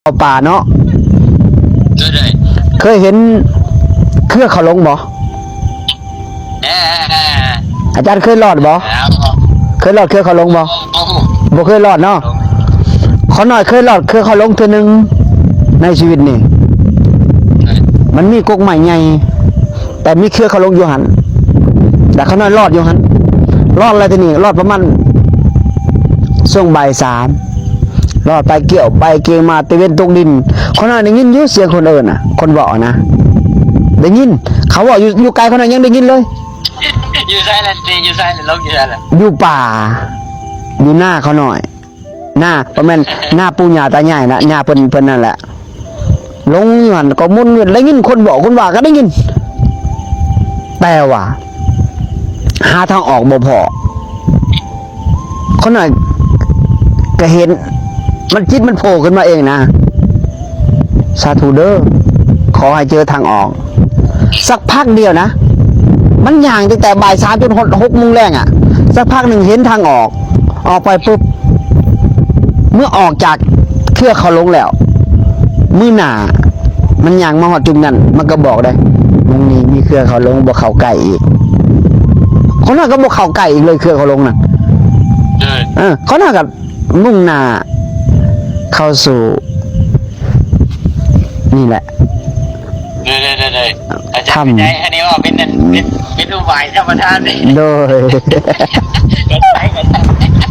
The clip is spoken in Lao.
ເຂົ້າປ່າເນາະ. ໂດຍໆ. ເຄີຍເຫັນເຄືອເຂົາຫຼົງບໍ່? ເອີ ອາຈານເຄີຍລອດບໍ່? ແລ້ວ ເຄີຍລອດເຄືອເຂົາຫຼົງບໍ່? ບໍ່ ບໍ່ຮູ້ ບໍ່ເຄີຍລອດເນາະ. ຂ້ານ້ອຍເຄີຍລອດເຄືອເຂົາຫຼົງເທື່ອໜຶ່ງໃນຊີວິດນີ້. ໂດຍ. ມັນມີກົກໄມ້ໃຫຍ່ ແຕ່ມີເຄືອເຂົາຫຼົງຢູ່ຫັ້ນ ແລ້ວຂ້ານ້ອຍລອດຢູ່ຫັ້ນ. ລອດແລ້ວທີນີ້ ລອດປະມານຊ່ວງບ່າຍສາມ ລອດໄປກ່ຽວໄປກ່ຽວມາ ຕາເວັນຕົກດິນ. ຂ້ານ້ອຍໄດ້ຍິນຢູ່ສຽງຄົນເອີ້ນນະ ຄົນເວົ້ານະ ໄດ້ຍິນ. ເຂົາເວົ້າຢູ່ ຢູ່ໄກ ຂ້ານ້ອຍຍັງໄດ້ຍິນເລີຍ. ຢູ່ໃສລະ? ຢູ່ໃສລະ? ລົງຢູ່ໃສລະ? ຢູ່ປ່າ ຢູ່ນາຂ້ານ້ອຍ. ນາ ບໍ່ແມ່ນ ນາປູ່ຍ່າຕາຍາຍນະ ນາເພິ່ນ ເພິ່ນນັ້ນແຫຼະ. ຫຼົງຢູ່ຫັ້ນກໍໝຸນວຽນ ໄດ້ຍິນຄົນບອກຄົນວ່າກໍໄດ້ຍິນ ແຕ່ວ່າຫາທາງອອກບໍ່ພໍ້. ຄົນນັ້ນກໍເຫັນ ມັນ ຈິດມັນໂຜ່ຂຶ້ນມາເອງນະ ສາທຸເດີ ຂໍໃຫ້ເຈີທາງອອກ. ສັກພັກດຽວນະ ມັນຍ່າງຕັ້ງແຕ່ບ່າຍສາມຈົນຮອດຫົກໂມງແລງອະ. ສັກພັກໜຶ່ງເຫັນທາງອອກ ອອກໄປປຸບ ເມື່ອອອກຈາກເຄືອເຂົາຫຼົງແລ້ວ ມື້ໜ້າມັນຍ່າງມາຮອດຈຸດນັ້ນ ມັນກໍບອກໄດ້ ໝ່ອງນີ້ມີເຄືອເຂົາຫຼົງ ບໍ່ເຂົ້າໃກ້ອີກ. ຂ້ານ້ອຍກໍບໍ່ເຂົ້າໃກ້ອີກເລີຍ ເຄືອເຂົາຫຼົງນັ້ນ. ເອີ ເອີ ຂ້ານ້ອຍກໍ ມຸ່ງໜ້າເຂົ້າສູ່ນີ້ແຫຼະ. ໂດຍໆໆໆ ອາຈານ ທຳ ເຂົ້າໃຈ ອັນນີ້ວ່າເປັນ ເປັນ ເປັນອຸບາຍທຳມະດາເດ້. ໂດຍ. ເຂົ້າໃຈ ເຂົ້າໃຈ.